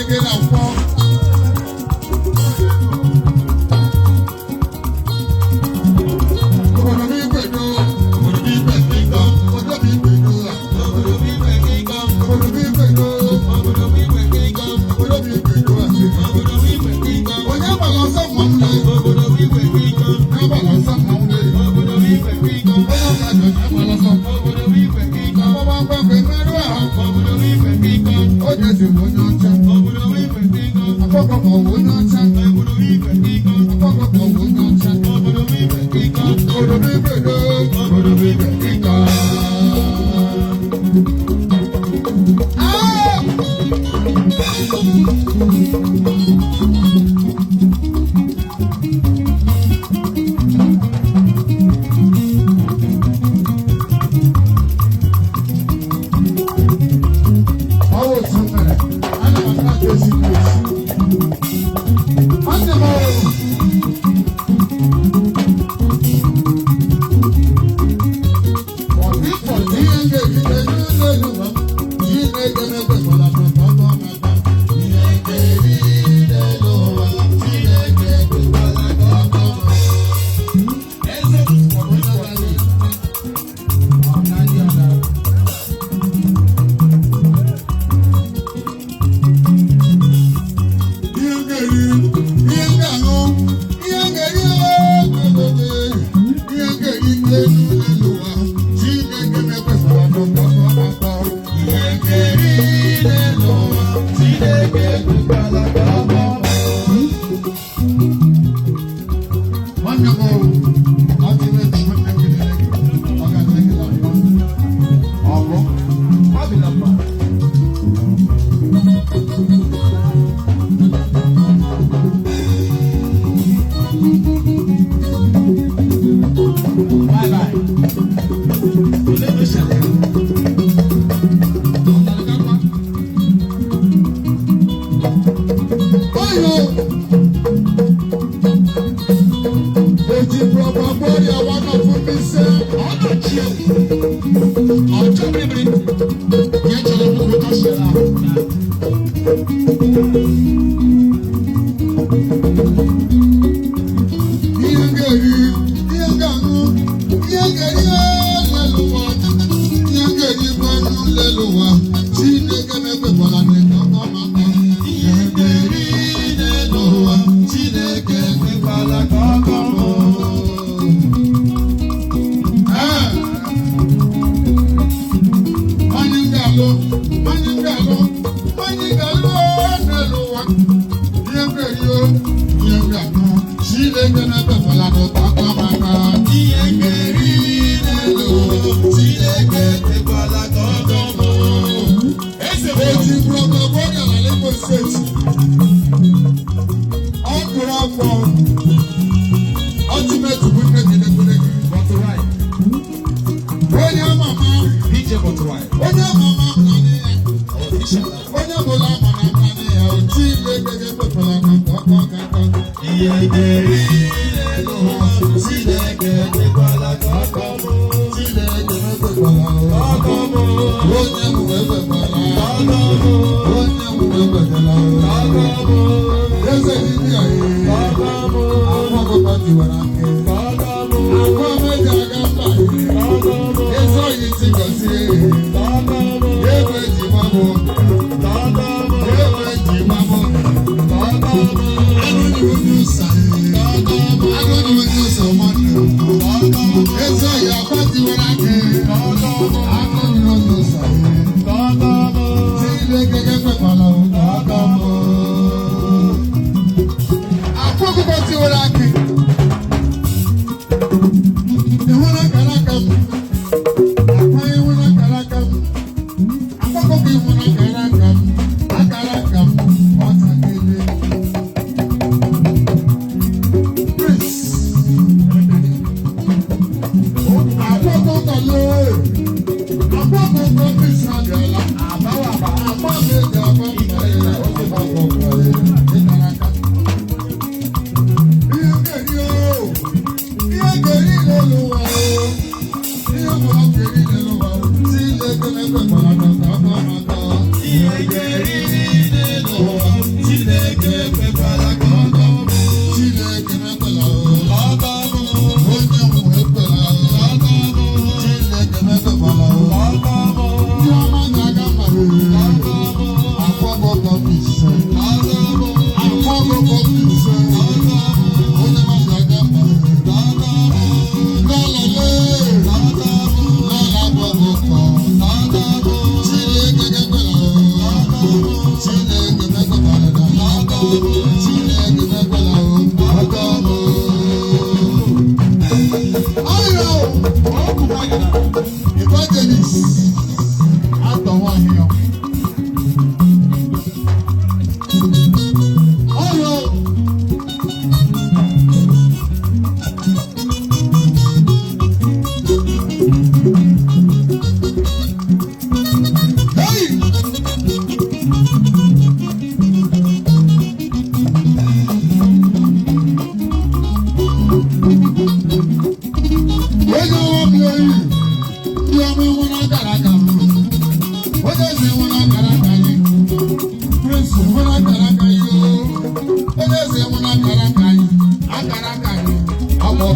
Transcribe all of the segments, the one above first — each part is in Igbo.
gị na nkwọ. Obodo m igwe do, obodo m igwe kíkọ́, obodo m igwe do, obodo m igwe kíkọ́, obodo m igwe do, obodo m igwe kíkọ́, obodo m igwe do, obodo m igwe kíkọ́. Onye gbara ọsọ mmanwụ le, obodo m igwe kíkọ́. Onye gbara ọsọ mmanwụ le, obodo m igwe kíkọ́. Onye ọka jọ onye gbara ọsọ, obodo m igwe kíkọ́. Ọgbọgba mgbafe mmerụ ahụ, obodo m igwe kíkọ́. Onye si bụ onye ọcha, obodo m igwe kíkọ́. Akpọkọ bụ onye ọcha, obodo m igwe kíkọ́. Akpọkọ bụ onye ọcha, obodo m igwe kíkọ́. Obodo m igwe do, obodo m igwe kíkọ́. Ah! Ọwọ́ otu mere, ana m ata ka esi kwesị. Nwanne m ọrụ. Ihe ga-ejide n'ụlọ elu ụwa, Chineke na-ekwekwala ka ọ tọọ maka. Ihe ga-eri n'elu ụwa, Chineke ekwekwala ka ọ tọọ maka. Ihe ga-eri, ihe ga-aṅụ, ihe ga-eri ooo, ihe ga-eri n'elu elu ụwa, Chineke na-ekwekwala ka ọ tọọ maka. Ihe ga-eri n'elu ụwa, Chineke ekwekwala ka ọ tọọ maka. Nwanne m o, ọ dị ime nwanne m gị, ọ ga-adịrị gị na mma. Ọ bụ? Ọ dị na mma. Bye bye. Olee ebe esi ala ya? Ọ tara gị akwa? Oyo! Eji prọpa gbọ́dọ̀ wá náà fún mi sẹ́. Ọ na-achị ewu. Ọjọ́ mmiri. Ihe chọrọ nnukwu ụtọ si ala. Ihe ga-eri, ihe ga-aṅụ, ihe ga-eri lelu ụwa, ihe ga-eri gbanụ lelu ụwa, Chineke na-ekwekwala n'ịtọ maka. Ihe ga-eri n'elu ụwa, Chineke ekwekwala ka ọ kọọ m. Ee. Onye ga-alụ, onye ga-alụ, onye ga-alụ n'elu ụwa. Ihe ga-eri o, ihe ga-aṅụ, Chineke na-ekwekwala n'ụtọ aka maka. Ihe ga-eri n'elu ụwa, Chineke ekwekwala ka ọ kọọ m. Eze bụ Eji brọba bọga na Lagos Steeti. Ọ kụrụ afọ. Ultimate bụ nne gị nekwere gị. Bọtụwaị. Onye ama ama, DJ Bọtụwaị. onye ama ama amụrụ ya. Ọ dị ala. Onye ọbụla ama na amụrụ ya, Chineke ga-ekwekwala n'ụtọ aka aka. Ihe ga-eri n'elu ụwa, Chineke ekwekwala ka ọ kọọ m. Chineke ekwekwala. Ka ọ kọọ m. Onye mbụ ekwekwala. Ka ọ kọọ m. Onye mbụ ekwekwala. Ka ọ kọọ m. Eze dibịa Ka ee. ọ kọọ m. Akwa ọkụkọ tiwara akị. Ka ọ kọọ m. Akwa meja aga mba ee. Ka ọ kọọ m. Eze oyi ti gọzie ee. Ka ọ kọọ m. Ego eji mabụ. Ka ọ kọọ m. Ego eji mabụ. Ka ọ kọọ m. Agụnyị onye ụsa ee. Ka ọ kọọ m. Agụnyị onye ụsa mmadụ. Ka ọ kọọ m. Eze oyi akwa tiwara akị. Ka ọ kọọ m. Agụnyị onye ụsa ee. Ka ọ kọọ m. Chineke ga-ekwekwala Ka ọ kọọ m. Akwa ọkụkọ tiwara akị. Ị hụla akara aka m? Akwa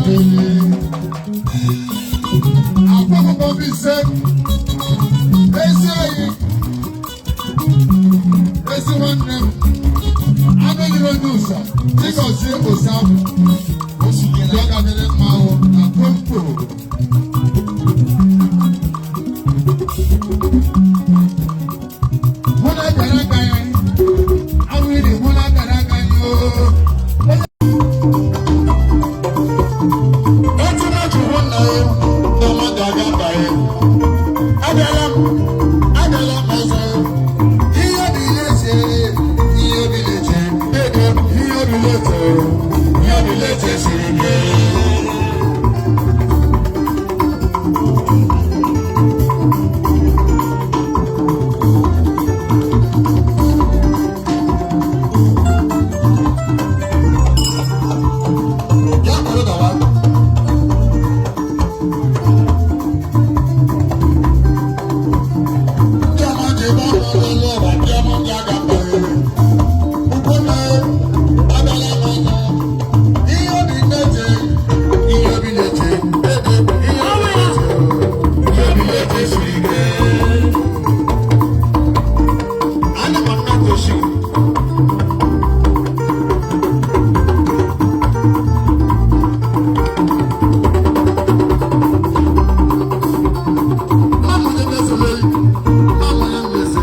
Ọdịni. Akpọkọkọ bụ ise. Ezi oyi. Ezi nwanne m. Anụ yiri onye ụsa. Chigọzie Osagwu. Ndị ọ ga-adịrị mma ahụ na Pompo. Mụ na akara aka ya. Awiri mụ na akara aka ya ooo. Otu mmadụ hụ na ya na mmadụ aga mba ya. Abịala m, abịala m ọzọ. Ihe obi na-eche, ihe obi na-eche, ego, ihe obi na-eche, ihe obi na-eche siri ike. Ya kpọrọ gawa. Ndị ọma ji ebe ọrụ ọrụ ọrụ ndị ọma ndị aga mba ya. Ugwunna abịala m ọzọ. Ihe obi na-eche, ihe obi na-eche, ego, ihe obi na-eche, ihe obi na-eche siri ike. Ana m anata oshi. Mama onye na-esole, mama onye na-ese.